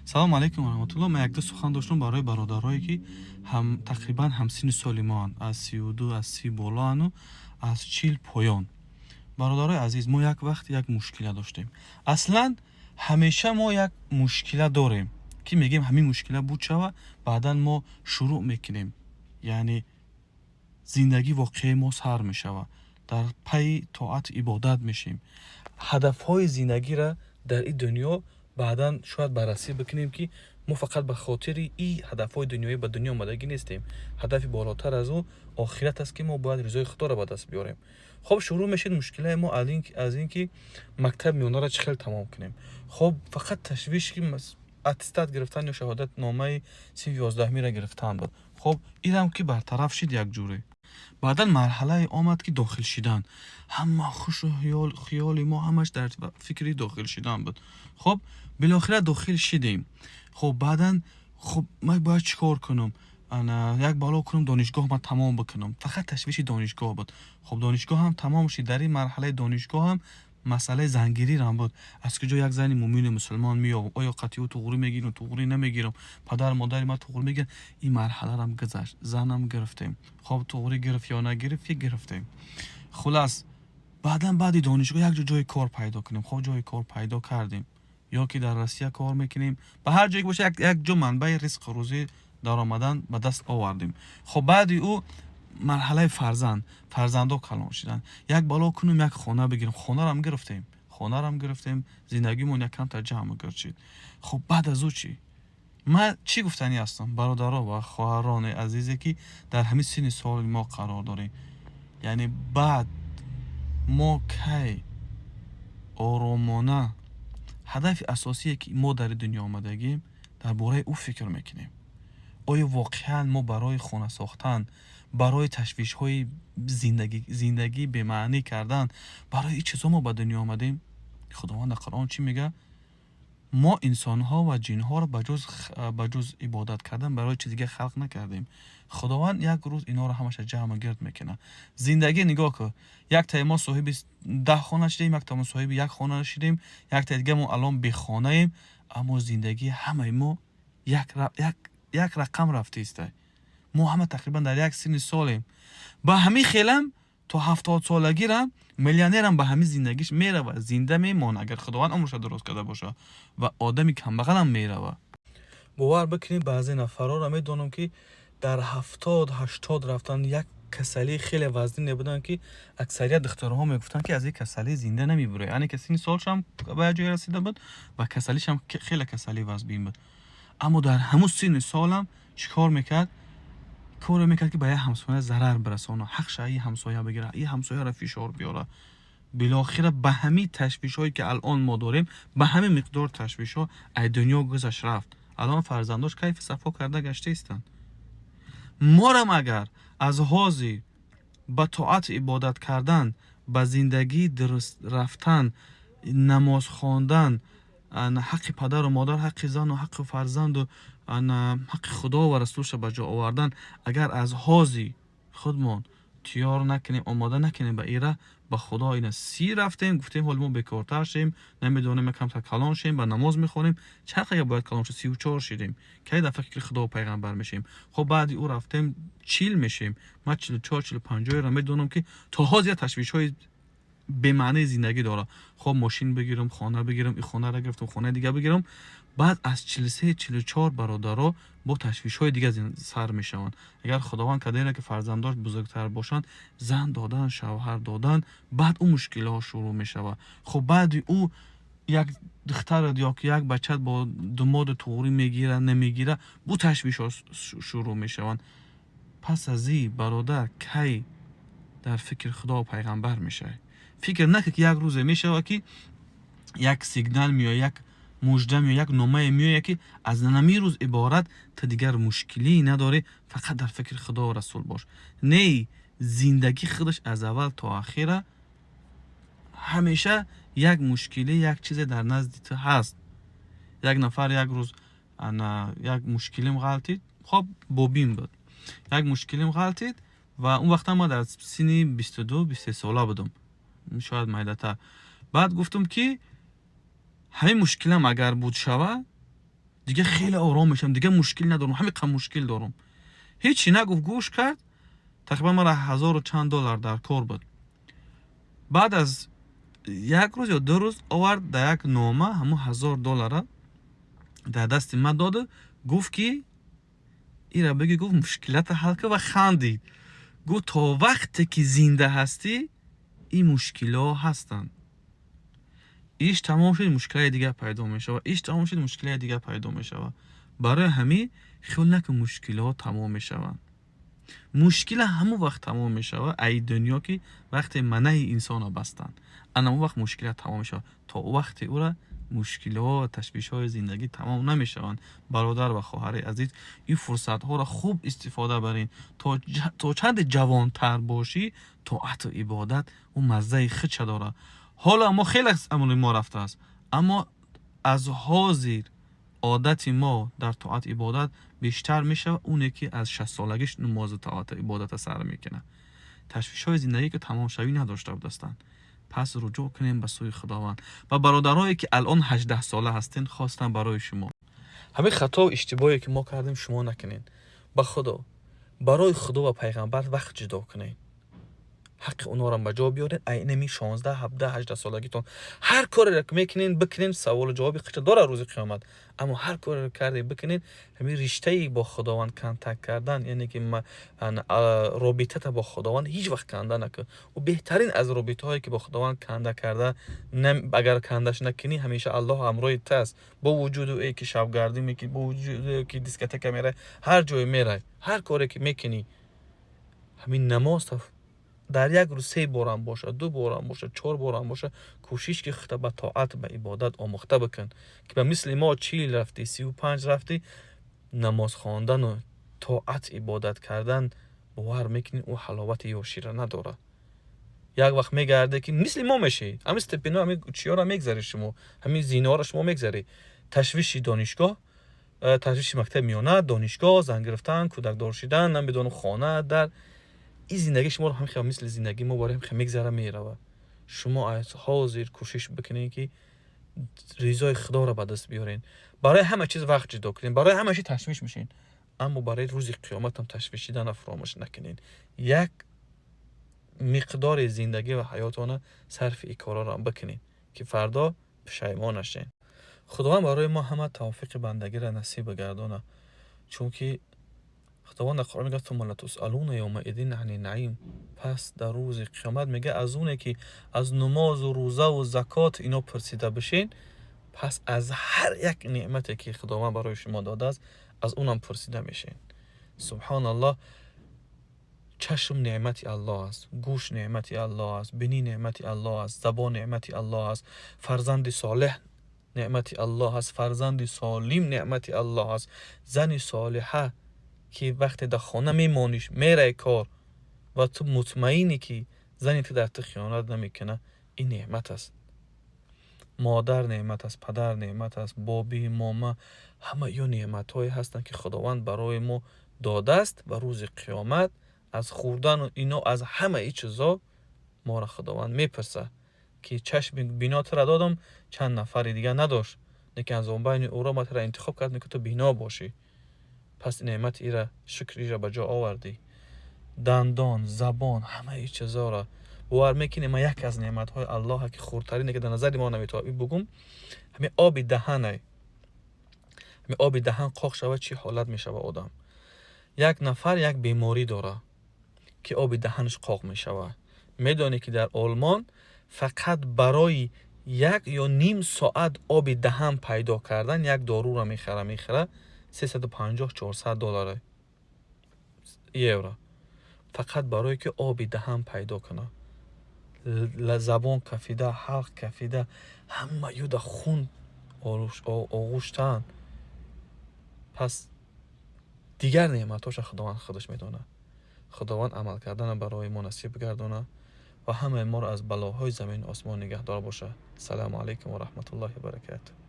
Салому алайкум ва раҳматуллоҳ. Ман якду сухан доштам барои бародарое, ки ҳам тақрибан ҳамсинни соли моанд, аз 32, аз 30 болоану аз 40 поён. Бародарои азиз, мо як вақт як мушкила доштем. Аслан ҳамеша мо як мушкила дорем, ки мегӯем, ҳамин мушкила буд шава, баъдан мо шурӯъ мекунем, яъне зиндагӣ воқеаи мо сар мешава, дар пайи тоат ибодат мешем. Ҳадафҳои зиндагира дар ин дунё баъдан шояд баррасӣ бикунем, ки мо фақат ба хотири и ҳадафҳои дунёӣ ба дунё омадагӣ нестем. Ҳадафи болотар аз ӯ охират аст, ки мо бояд ризои Худоро ба даст биёрем. Хоб, шурӯъ мешид мушкилаи мо аз ин ки мактаби миёнаро чӣ хел тамом кунем. Хоб, фақат ташвиш ки аттестат гирифтан ё шаҳодатномаи синфи 11-миро гирифтан буд. Хоб, инам ки бартараф шид якҷурӣ. Баъдан марҳалае омад, ки дохил шидан. Ҳама хушу хиёли мо ҳамаш дар фикри дохил шидан буд. Хоб, билохира дохил шидем. Хоб, баъдан, хоб, ман бояд чӣ кор кунам, ана як бало кунам, донишгоҳ ман тамом бикунам. Фақат ташвиши донишгоҳ буд. Хоб, донишгоҳ ҳам тамом шид. Дар ин марҳалаи донишгоҳ ҳам масъалаи зангирирам буд. Аз куҷо як зани муъмину мусулмон меёбам? Оё қатъи ӯ туғрӣ мегирам, туғрӣ намегирам? Падару модари ман туғрӣ мегиранд? Ин марҳаларам гузашт, занам гирифтем. Хоб, туғрӣ гирифт ё нагирифт, ки гирифтем. Хулас, баъдан баъди донишгоҳ як ҷо ҷои кор пайдо кунем. Хоб, ҷои кор пайдо кардем, ё ки дар Россия кор мекунем, ба ҳар ҷое ки боша, як ҷо манбаи ризқу рӯзӣ даромадан ба даст овардем. Хоб, баъди ӯ марҳалаи фарзанд, фарзандо калон шиданд. Як бало кунем, як хона бигирем. Хонарам гирифтем, хонаро гирифтем, зиндагимон як камтар ҷамъ гирд шид. Хоб, баъд аз ӯ чӣ? Ман чӣ гуфтанӣ ҳастам, бародаро ва хоҳарони азизе, ки дар ҳамин синни соли мо қарор дорем? Яъне баъд мо кай оромона ҳадафи асосие, ки мо дар ин дунё омадагим, дар бораи ӯ фикр мекунем? Оё воқеан мо барои хона сохтан, барои ташвишҳои зиндагӣ бемаънӣ кардан, барои ин чизҳо мо ба дунё омадем? Худованд дар Қуръон чӣ мегӯяд? Мо инсонҳо ва ҷинҳоро ба ҷуз ибодат кардан барои чиз дига халқ накардем. Худованд як рӯз инҳоро ҳамаша ҷамъу гирд мекунад. Зиндагӣ нигоҳ кун: яктаи мо соҳиби 10 хона шудем, яктаи мо соҳиби як хона шудем, яктаи дига мо алон бехонаем, аммо зиндагии ҳамаи мо як рақам рафтаиста. Мо ҳама тақрибан дар як синни солем. Ба ҳамин хелам то 70-солагирам миллионерам ба ҳамин зиндагиш мерава, зинда мемонад, агар Худованд умрша дуруст карда бошад, ва одами камбағалам мерава. Бовар бикунед, баъзе нафарҳоро медонам, ки дар 70, 80 рафтан, як касалии хеле вазнине буданд, ки аксарият духтарҳо мегуфтанд, ки аз ин касалӣ зинда намебуред. Яъне ки синни солшам ба як ҷое расида буд ва касалишам хеле касалии вазбин буд. Аммо дар ҳамун синни солам чӣ кор мекард? Коре мекард, ки ба як ҳамсоя зарар бирасона, ҳақша и ҳамсоя бигира, и ҳамсояро фишор биёра. Билохира ба ҳамин ташвишҳое, ки алон мо дорем, ба ҳамин миқдор ташвишҳо ай дунё гузашт, рафт. Алон фарзандош кайфу сафо карда гаштаистанд. Морам агар аз ҳозир ба тоат ибодат кардан, ба зиндагии дуруст рафтан, намоз хондан, ҳаққи падару модар, ҳаққи зану ҳаққи фарзанду ҳаққи Худо ва расулша ба ҷо овардан, агар аз ҳозир худмон тиёр накунем, омода накунем ба ира, ба Худо ина 30 рафтем, гуфтем, ҳоли мо бекортар шем, намедонем, якамтар калон шем, ба намоз мехонем. Чанд қадр бояд калон шед? 34 шидем, кай дар фикри Худо пайғамбар мешем? Хоб, баъди ӯ рафтем, 40 мешем. Ман 44, 45-оеро медонам, ки то ҳозир як ташвишҳои бемаънии зиндагӣ дорад. Хоб, мошин бигирам, хона бигирам, и хонаро гирифтам, хонаи дига бигирам. Баъд аз 43, 44, бародаро, бо ташвишҳои дига сар мешаванд. Агар Худованд кардае, ки фарзандош бузургтар бошанд, зан додан, шавҳар додан, баъд ӯ мушкилиҳо шурӯъ мешавад. Хоб, баъди ӯ як духтарат ё ки як бачат бо думоду туғрӣ мегира, намегира, бу ташвишҳо шурӯъ мешаванд. Пас аз и, бародар, кай дар фикри Худо пайғамбар мешавӣ? Фикр накун, ки як рӯзе мешавад, ки як сигнал меояд, як мужда меояд, як номае меояд, ки аз нами рӯз иборат ту дигар мушкилӣ надорӣ, фақат дар фикри Худо расул бош. Не, зиндагӣ худаш аз аввал то ахира ҳамеша як мушкилӣ, як чизе дар назди ту ҳаст. Як нафар як рӯз ана як мушкилим ғалтид. Хоб, бобим буд. Як мушкилим ғалтид ва он вақта ман дар синни 22, 23 сола будам, шояд майдатар. Баъд гуфтам, ки ҳамин мушкилам агар буд шава. Дига хеле ором мешавам, дига мушкил надорам, ҳамин қадр мушкил дорам. Ҳечи нагуфт, гӯш кард. Тақрибан мара ҳазору чанд доллар дар кор буд. Баъд аз як рӯз ё 2 рӯз овард, дар як нома ҳамун 1000 доллара дар дасти ман доду гуфт, ки ира бигӣ, гуфт, мушкилата ҳал кун. Ва хандид, гуфт, то вақте ки зинда ҳастӣ, ин мушкилҳо ҳастанд. Иш тамом шуд, мушкилаи дигар пайдо мешавад, иш тамом шуд, мушкилаи дигар пайдо мешавад. Барои ҳамин хиёл накун, мушкилҳо тамом мешаванд. Мушкила ҳамон вақт тамом мешавад ай дунё, ки вақте манаи инсонро бастанд, ана он вақт мушкила тамом мешавад. То вақте ӯра мушкилҳо ва ташвишҳои зиндагӣ тамом намешаванд. Бародар ва хоҳари азиз, ин фурсатҳоро хуб истифода баред. То чанде ҷавонтар бошӣ, тоату ибодат ӯ маззаи худша дорад. Ҳоло мо хеле амали мо рафтааст, аммо аз ҳозир одати мо дар тоат ибодат бештар мешавад. Оне ки аз 60-солагиш намозу тоату ибодата сар мекунад, ташвишҳои зиндагӣ ки тамомшавӣ надошта будастанд. Пас руҷӯъ кунем ба сӯи Худованд. Ва бародарое ки алон 18-сола ҳастен, хостам барои шумо ҳамин хатову иштибоҳе ки мо кардем, шумо накунед. Ба Худо, барои Худо ва пайғамбар вақт ҷудо кунед, ҳаққи онҳоро ба ҷо биёред. Айнами 16, 17, 18 солагитон ҳар кореро ки мекунед, бикунед. Саволу ҷавоби қича дорад рӯзи қиёмат, аммо ҳар кореро карде, бикунед, ҳамин риштаи бо Худованд контакт кардан, яъне ки робитата бо Худованд ҳеҷ вақт канда накун. Ӯ беҳтарин аз робитаҳое ки бо Худованд канда карда, агар кандаш накунӣ, ҳамеша Аллоҳ ҳамроҳи ту аст. Бо вуҷуду э ки шабгардӣ мекунӣ, бо вуҷуде ки дискотека мерай, ҳар ҷое мерай, ҳар коре ки мекунӣ, ҳамин намоз дар як рӯз се борам бошад, ду борам бошад, чор борам бошад, кӯшиш ки худта ба тоат, ба ибодат омӯхта бикун, ки ба мисли мо 40 рафтӣ, 35 рафтӣ, намоз хондану тоат ибодат кардан, бовар мекунӣ, ӯ ҳаловати ёшира надорад. Як вақт мегарде, ки мисли мо мешӣ, ҳамин степено, ҳамин чиёро мегзарӣ шумо, ҳамин зинаҳоро шумо мегзарӣ: ташвиши донишгоҳ, ташвиши мактаби миёна, донишгоҳ, зан гирифтан, кӯдакдор шидан, намедонам, хона дар ин зиндагии шуморо ҳам хел мисли зиндагии мо барои ҳам мегзара, мерава. Шумо аз ҳозир кӯшиш бикунед, ки ризои Худоро ба даст биёред. Барои ҳама чиз вақт ҷудо кунед, барои ҳама чиз ташвиш мешед, аммо барои рӯзи қиёматам ташвишидана фаромӯш накунед. Як миқдори зиндагӣ ва ҳаётона сарфи ин корҳоро бикунед, ки фардо пушаймон нашед. Худованд барои мо ҳама тавфиқи бандагиро насиб бигардонад, чунки Худованд дар Қуръон мегӯяд: ثم لتسألن يومئذ عن النعيم. Пас дар рӯзи қиёмат, мега, аз оне ки аз намозу рӯзаву закот ино пурсида бишед, пас аз ҳар як неъмате ки Худованд барои шумо додааст, аз онам пурсида мешед. Субҳоналлоҳ! Чашм неъмати Аллоҳ аст, гӯш неъмати Аллоҳ аст, бинӣ неъмати Аллоҳ аст, забон неъмати Аллоҳ аст, фарзанди солеҳ неъмати Аллоҳ аст, фарзанди солим неъмати Аллоҳ аст, зани солиҳа, ки вақте дар хона мемониш, мерай кор ва ту мутмаинӣ, ки зани ту дар ту хиёнат намекунад, ин неъмат аст. Модар неъмат аст, падар неъмат аст, бобӣ, мома, ҳама ё неъматҳое ҳастанд, ки Худованд барои мо додааст. Ва рӯзи қиёмат аз хӯрдану ино, аз ҳамаи чизо моро Худованд мепурсад, ки чашми бино тура додам, чанд нафари дигар надошт, лекин аз он байни ӯро ма тура интихоб кардам, ки ту бино бошӣ. Пас неъмати ира, шукри ира ба ҷо овардӣ? Дандон, забон, ҳамаи чизоро бовар мекунӣ, ман яке аз неъматҳои Аллоҳа, ки хурдтарине, ки дар назари мо наметавад, бугум, ҳамин оби даҳанай. Ҳамин оби даҳан қоқ шавад, чӣ ҳолат мешава одам? Як нафар як беморӣ дорад, ки оби даҳанаш қоқ мешавад. Медонӣ, ки дар Олмон фақат барои як ё ним соат оби даҳан пайдо кардан як доруро мехара, 350, 400 доллара, евро, фақат барое ки оби даҳан пайдо кунад. Забон кафида, ҳалқ кафида, ҳама юда хун оғӯштаанд. Пас дигар неъматҳоша Худованд худаш медонад. Худованд амал кардана барои мо насиб бигардонад ва ҳамаи моро аз балоҳои замину осмон нигаҳдор бошад. Салому алайкум ва раҳматуллоҳи ва баракатуҳ.